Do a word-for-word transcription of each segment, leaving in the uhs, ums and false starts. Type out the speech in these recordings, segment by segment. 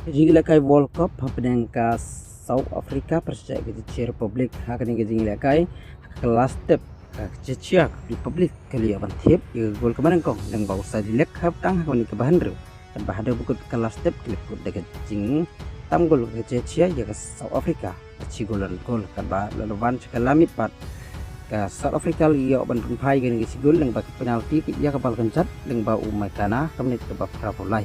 Ka jingïalehkai World Cup hapdeng ka South Africa pyrshah ka Czech Republic, ha kane ka jingïalehkai ha ka last step ka Czech Republic ka la ïoh ban thep ïa ka gol kaba nyngkong lyngba u Sadilek ha bteng ha kane kaba hynriew. Katba haduh ba kut ka last step ki la kut da ka jingtam gol ka Czech ïa ka South Africa, ka shi gol la kut, katba la wan sha ka la miet pat ka South Africa la ïoh ban pynphai ïa ka shi gol lyngba ka penalty ïa ka bal kynjat lyngba u Maikana ha ka minit kaba phra phew lai.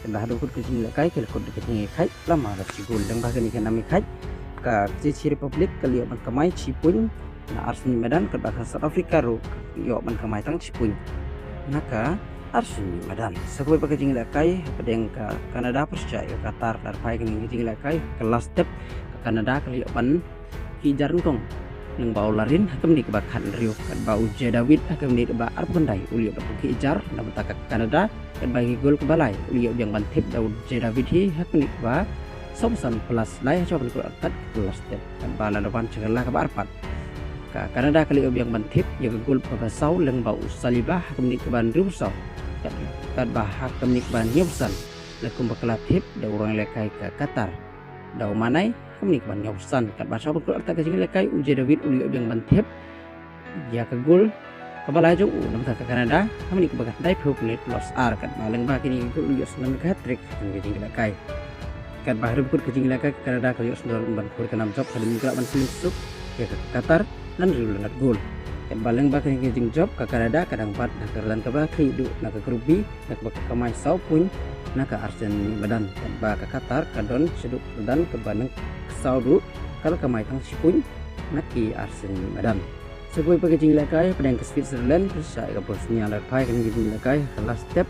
Katba haduh ba kut ka jingïalehkai ki la kut da ka jingïakhaid lama da shi gol, lyngba kane ka nam ïakhaid ka Czech Republic ka la ïoh ban kamai shi point na arsen madan, katba ka South Africa ruh ïoh ban kamai tang shi point na ka arsen madan. Sa kawei pat ka jingïalehkai hapdeng ka Canada pyrshah ïa ka Qatar, la phai kane ka jingïalehkai ka last step ka Canada ka la ïoh ban khih jar nyngkong lyngba u Larin ha ka minit kaba khathynriew, katba u Jay David ha ka minit kaba arphew khyndai u la ïoh ban khih jar na bynta ka Canada, katba ka gol kaba lai u la ïoh biang ban thep da u Jay David hi ha ka minit kaba sawphew san plus lai ha shuwa ban kut artat ka last step, katba la wan sha ka la kaba arpat ka Canada ka la ïoh biang ban thep ïa ka gol kaba saw lyngba u Saliba ha ka minit kaba hynriewphew saw, kat-, katba ha ka minit kaba hynñiewphew san la kumba ka la thep da u rangïalehkai ka Qatar, da u Mane ha ka minit kaba hynñiewphew san, katba shuwa ban kut artat ka jingïalehkai u Jay David u la ïoh biang ban thep ïa ka gol kaba lai jong u na bynta ka Canada ha ka minit kaba khyndaiphew, minit plus ar, katba lyngba kine ki gol u la ïoh sdang ka hat-trick ha kane ka jingïalehkai. Katba haduh ba kut ka jingïalehkai ka Canada ka la ïoh sdang ban khur ka nam jop hadien ba ka la ban pynlip suk ïa ka Qatar hynriew la ngat gol. Katba lyngba kane ka jingjop ka Canada ka dang bat ha ka kyrdan kaba khlieh duh na ka Group B, na kaba ka kamai saw point na ka arsen madan, katba ka Qatar ka don shaduh kyrdan kaba nang saw duh, ka la kamai tang shi point na ki arsen madan. Sa kawei pat ka jingïalehkai hapdeng ka Switzerland pyrshah ïa ka Bosnia, la phai kane ka jingïalehkai ha ka last step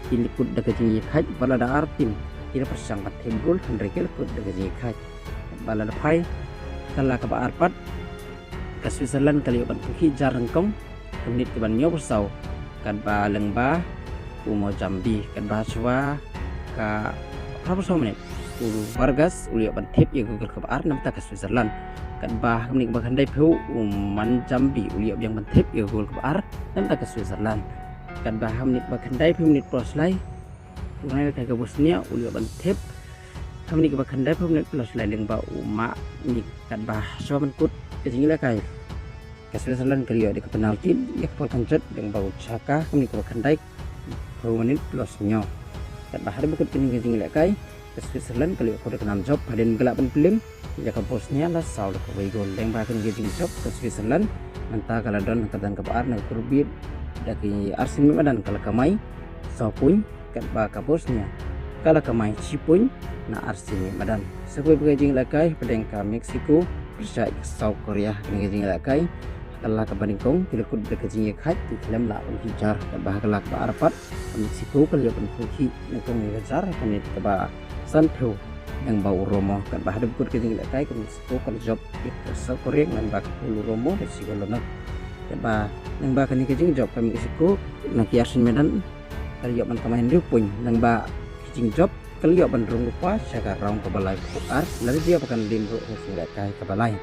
ki la kut da ka jingïakhaid, bad lada ar team ki la pyrshang ban thep gol, hynrei ki la kut da ka jingïakhaid. Bad lada phai ka la kaba arpat ka Switzerland ka la ïoh ban khih jar nyngkong ha ka minit kaba hynñiewphew saw, katba lyngba u Mojambi, katba shuwa ka phraphew saw minit u Vargas u la ïoh ban thep ïa ka gol kaba ar na bynta ka Switzerland, katba ha ka minit kaba khyndaiphew u Manjambi u la ïoh biang ban thep ïa ka gol kaba ar na bynta ka Switzerland, katba ha ka minit kaba khyndaiphew, minit plus lai u rangïalehkai ka Bosnia u la ïoh ban thep ha ka minit kaba khyndaiphew, minit plus lai lyngba u Mane, katba shuwa ban kut ka jingïalehkai ka Switzerland ka la ïoh da ka penalty ïa ka bal kynjat lyngba u Xhaka ha ka minit kaba khyndaiphew, minit plus hynñiew. Katba haduh ba kut kane ka jingïalehkai ka Switzerland ka la ïoh khur da ka nam jop hadien ba ka la ban pynlip ïa ka Bosnia la saw da kawei gol. Lyngba kane ka jingjop ka Switzerland mynta ka la don ha ka kyrdan kaba ar na ka Group B da ki arsen madan, ka la kamai saw point, katba ka Bosnia ka la kamai shi point na arsen madan. Sa kawei pat ka jingïalehkai hapdeng ka Mexico pyrshah ïa ka South Korea, kane ka jingïalehkai ha ka la kaba nyngkong ki la kut da ka jingïakhaid, ki khlem lah ban khih jar, katba ha ka la kaba arpat ka Mexico ka la ïoh ban khih nyngkong ïa ka jar ha ka minit kaba sanphew lyngba u Romo, katba haduh ba kut ka jingïalehkai ka Mexico ka la jop ïa ka South Korea lyngba ka gol u Romo da shi gol la ngat. Katba lyngba kane ka jingjop ka Mexico na ki arsen madan ka la ïoh ban kamai hynriew point, lyngba ka jingjop ka la ïoh ban rung lypa sha ka round kaba laiphew ar, lada jia ba kan leit ruh ha ka jingïalehkai kaba lai.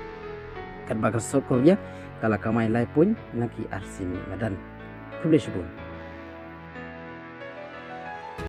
Katba ka South Korea ka la kamai lai point na ki arsen madan. Khublei shibun.